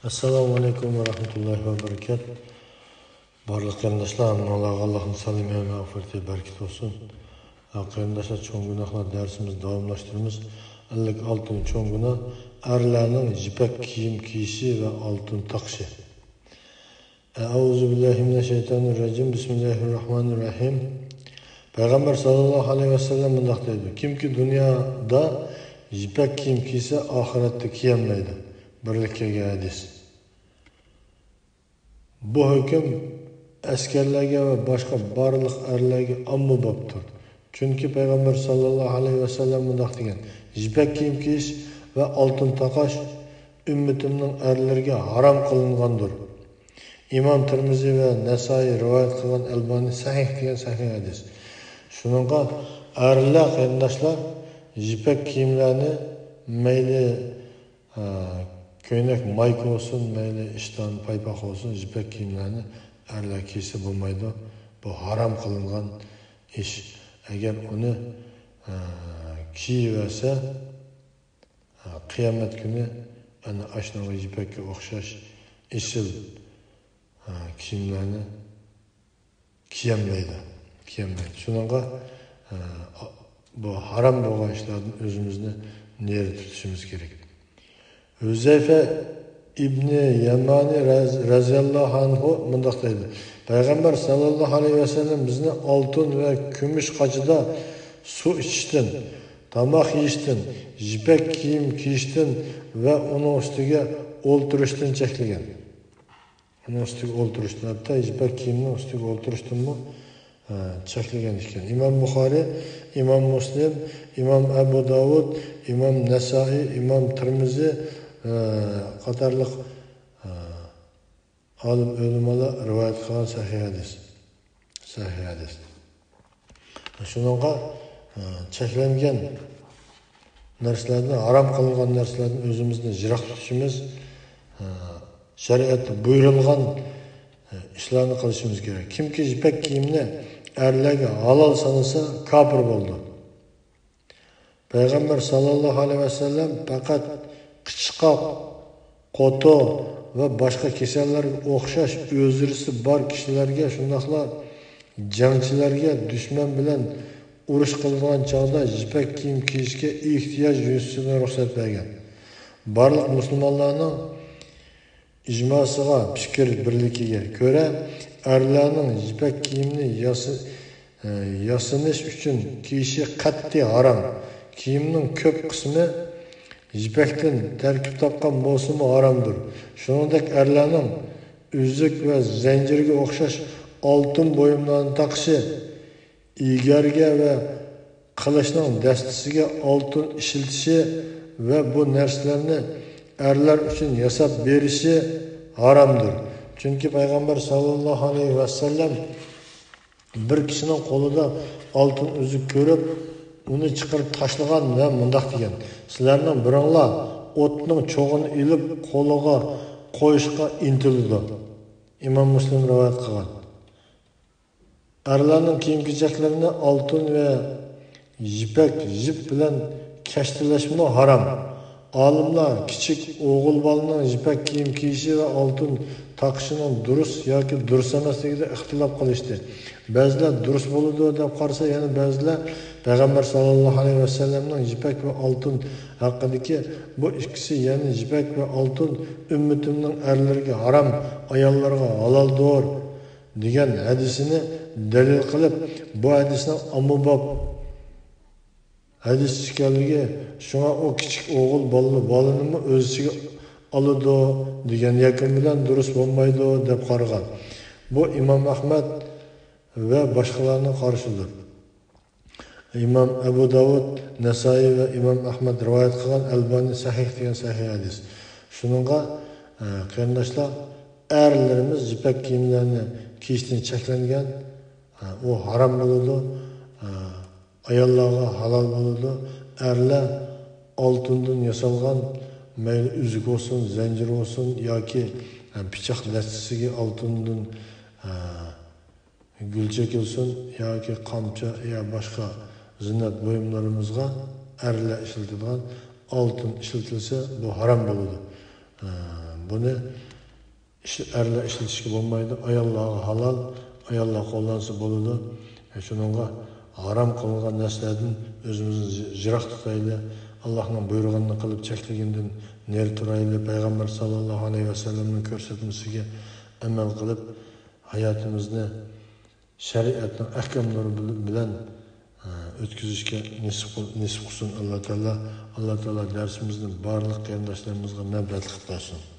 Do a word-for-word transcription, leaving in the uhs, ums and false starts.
ئەسسالامۇ ئەلەيكۇم ۋە رەھمەتۇللاھى ۋە بەرىكات. بارلىق قېرىنداشلار، ھەممىڭلارغا ئاللاھنىڭ سالامى ۋە مەغپىرىتى، بەرىكىتى بولسۇن. ھە، قېرىنداشلار، چوڭ گۇناھلار دەرسىمىز داۋاملاشتۇرىمىز. ئەللىك ئالتىنچى چوڭ گۇناھ، ئەرلەرنىڭ يىپەك كىيىم كىيىشى ۋە ئالتۇن تاقىشى. ئەئۇزۇ بىللاھى مىنەششەيتانىررەجىم. بىسمىللاھىررەھمانىررەھىم. پەيغەمبەر ساللاللاھۇ ئەلەيھى ۋەسەللەم مۇنداق دەيدۇ: كىمكى دۇنيادا يىپەك كىيىم كىيسە، ئاخىرەتتە كىيەلمەيدۇ. بىرلىككە كەلگەن ھەدىس. بۇ ھۆكۈم ئەسكەرلەرگە ۋە باشقا بارلىق ئەرلەرگە ئاممىبابتۇر. چۈنكى پەيغەمبەر ساللاللاھۇ ئەلەيھى ۋەسەللەم مۇنداق دېگەن: يىپەك كىيىم كىيىش ۋە ئالتۇن تاقاش ئۈممىتىمنىڭ ئەرلىرىگە ھارام قىلىنغاندۇر. ئىمام تىرمىزى ۋە نەسائىي رىۋايەت قىلغان، ئەلبانى سەھىھ دېگەن سەھىھ ھەدىس. شۇنىڭغا ئەرلەر، قېرىنداشلار، يىپەك كىيىملەرنى مەيلى، ئە، كۆينەك مايكا بولسۇن، مەيلى ئىشتان پايپاق بولسۇن، يىپەك كىيىملەرنى ئەرلەر كىيسە بولمايدۇ. بۇ ھارام قىلىنغان ئىش. ئەگەر ئۇنى، ئە، كىيىۋەرسە، ھە، قىيامەت كۈنى ئەنە ئاشۇنىڭغا يىپەككە ئوخشاش ئېسىل، ھە، كىيىملەرنى كىيەلمەيدۇ. كىيەلمەيدۇ. شۇنىڭغا، ھە، بۇ ھارام بولغان ئىشلاردىن ئۆزىمىزنى نېرى تۇتۇشىمىز كېرەك. ھۈزەيفە ئىبنى يەمانى رەز-، رەزىياللاھۇ ئەنھۇ مۇنداق دەيدۇ: پەيغەمبەر ساللاللاھۇ ئەلەيھى ۋەسەللەم بىزنى ئالتۇن ۋە كۈمۈش قاچىدا سۇ ئىچىشتىن، تاماق يېيىشتىن، يىپەك كىيىم كىيىشتىن ۋە ئۇنىڭ ئۈستىگە ئولتۇرۇشتىن چەكلىگەن. ئۇنىڭ ئۈستىگە ئولتۇرۇشتىن، ھەتتا يىپەك كىيىمنىڭ ئۈستىگە ئولتۇرۇشتىنمۇ، ئە، چەكلىگەن ئىكەن. ئىمام بۇخارىي، ئىمام مۇسلىم، ئىمام ئەبۇ داۋۇد، ئىمام نەسائىي، ئىمام تىرمىزى، ئە، قاتارلىق، ئە، ئالىم ئۆلىمالار رىۋايەت قىلغان سەھىھ ھەدىس. سەھىھ ھەدىس. شۇنىڭغا، ئە، چەكلەنگەن نەرسىلەردىن، ھارام قىلىنغان نەرسىلەردىن ئۆزىمىزنى يىراق تۇتۇشىمىز، ئە، شەرىئەتتە بۇيرۇلغان، ئە، ئىشلارنى قىلىشىمىز كېرەك. كىمكى يىپەك كىيىمنى ئەرلەرگە ھالال سانىسا، كاپىر بولىدۇ. پەيغەمبەر ساللاللاھۇ ئەلەيھى ۋەسەللەم پەقەت قىچقاق، قوتۇ ۋە باشقا كېسەللەرگە ئوخشاش ئۆزرىسى بار كىشىلەرگە، شۇنداقلا جەڭچىلەرگە، دۈشمەن بىلەن ئۇرۇش قىلىدىغان چاغدا يىپەك كىيىم كىيىشكە ئېھتىياج يۈزىسىدىن رۇخسەت بەرگەن. بارلىق مۇسۇلمانلارنىڭ ئىجماسىغا، پىكىر بىرلىكىگە كۆرە، ئەرلەرنىڭ يىپەك كىيىمنى ياسا-، ئە، ياسىنىش ئۈچۈن كىيىشى قەتئىي ھارام. كىيىمنىڭ كۆپ قىسمى يىپەكتىن تەركىب تاپقان بولسىمۇ ھارامدۇر. شۇنىڭدەك ئەرلەرنىڭ ئۈزۈك ۋە زەنجىرگە ئوخشاش ئالتۇن بۇيۇملارنى تاقىشى، ئېگەرگە ۋە قىلىچنىڭ دەستىسىگە ئالتۇن ئىشلىتىشى ۋە بۇ نەرسىلەرنى ئەرلەر ئۈچۈن ياساپ بېرىشى ھارامدۇر. چۈنكى پەيغەمبەر ساللاللاھۇ ئەلەيھى ۋەسەللەم بىر كىشىنىڭ قولىدا ئالتۇن ئۈزۈك كۆرۈپ، ئۇنى چىقىرىپ تاشلىغان ۋە مۇنداق دېگەن: سىلەرنىڭ بىرىڭلار ئوتنىڭ چوغىنى ئېلىپ، قولىغا قويۇشقا ئىنتىلىدۇ. ئىمام مۇسلىم رىۋايەت قىلغان. ئەرلەرنىڭ كىيىم-كېچەكلىرىنى ئالتۇن ۋە يىپەك يىپ بىلەن كەشتىلەشمۇ ھارام. ئالىملار كىچىك ئوغۇل بالىنىڭ يىپەك كىيىم كىيىشى ۋە ئالتۇن تاقىشىنىڭ دۇرۇس ياكى دۇرۇس ئەمەسلىكىدە ئىختىلاپ قىلىشتى. بەزىلەر دۇرۇس بولىدۇ دەپ قارىسا، يەنە بەزىلەر پەيغەمبەر ساللاللاھۇ ئەلەيھى ۋەسەللەمنىڭ يىپەك ۋە ئالتۇن ھەققىدىكى بۇ ئىككىسى، يەنى يىپەك ۋە ئالتۇن ئۈممىتىمنىڭ ئەرلىرىگە ھارام، ئاياللىرىغا ھالالدۇر، دېگەن ھەدىسىنى دەلىل قىلىپ، بۇ ھەدىسنىڭ ئاممىباب ھەدىس ئىكەنلىكى، شۇڭا ئۇ كىچىك ئوغۇل بالىنى، بالىنىمۇ ئۆز ئىچىگە ئالىدۇ دېگەن يەكۈن بىلەن دۇرۇس بولمايدۇ دەپ قارىغان. بۇ ئىمام ئەھمەد ۋە باشقىلارنىڭ قارىشىدۇر. ئىمام ئەبۇ داۋۇد، نەسائىي ۋە ئىمام ئەھمەد رىۋايەت قىلغان، ئەلبانى سەھىھ دېگەن سەھىھ ھەدىس. شۇنىڭغا، ئە، قېرىنداشلار، ئەرلىرىمىز يىپەك كىيىملەرنى كىيىشتىن چەكلەنگەن، ئە، ئۇ ھارام بولىدۇ، ئە، ئاياللارغا ھالال بولىدۇ. ئەرلەر ئالتۇندىن ياسالغان، مەيلى ئۈزۈك بولسۇن، زەنجىر بولسۇن ياكى، ئە، پىچاق دەستىسىگە ئالتۇندىن، ئە، گۈل چېكىلسۇن ياكى قامچا يا باشقا زىننەت بۇيۇملىرىمىزغا ئەرلەر ئىشلىتىدىغان ئالتۇن ئىشلىتىلسە، بۇ ھارام بولىدۇ. ئە، بۇنى ئىش-، ئەرلەر ئىشلىتىشكە بولمايدۇ. ئاياللارغا ھالال، ئاياللار قوللانسا بولىدۇ. شۇنىڭغا ھارام قىلىنغان نەرسىلەردىن ئۆزىمىزنى يىراق تۇتايلى. ئاللاھنىڭ بۇيرۇغىنىنى قىلىپ، چەكلىگىنىدىن نېرى تۇرايلى. پەيغەمبەر ساللاللاھۇ ئەلەيھى ۋەسەللەمنىڭ كۆرسەتمىسىگە ئەمەل قىلىپ، ھاياتىمىزنى شەرىئەتنىڭ ئەھكاملىرى بىل-، بىلەن، ئە، ئۆتكۈزۈشكە نېسىپ قىل-، نېسىپ قىلسۇن ئاللا تائالا. ئاللا تائالا دەرسىمىزنى بارلىق قېرىنداشلىرىمىزغا مەنپەئەتلىك قىلىپ بەرسۇن.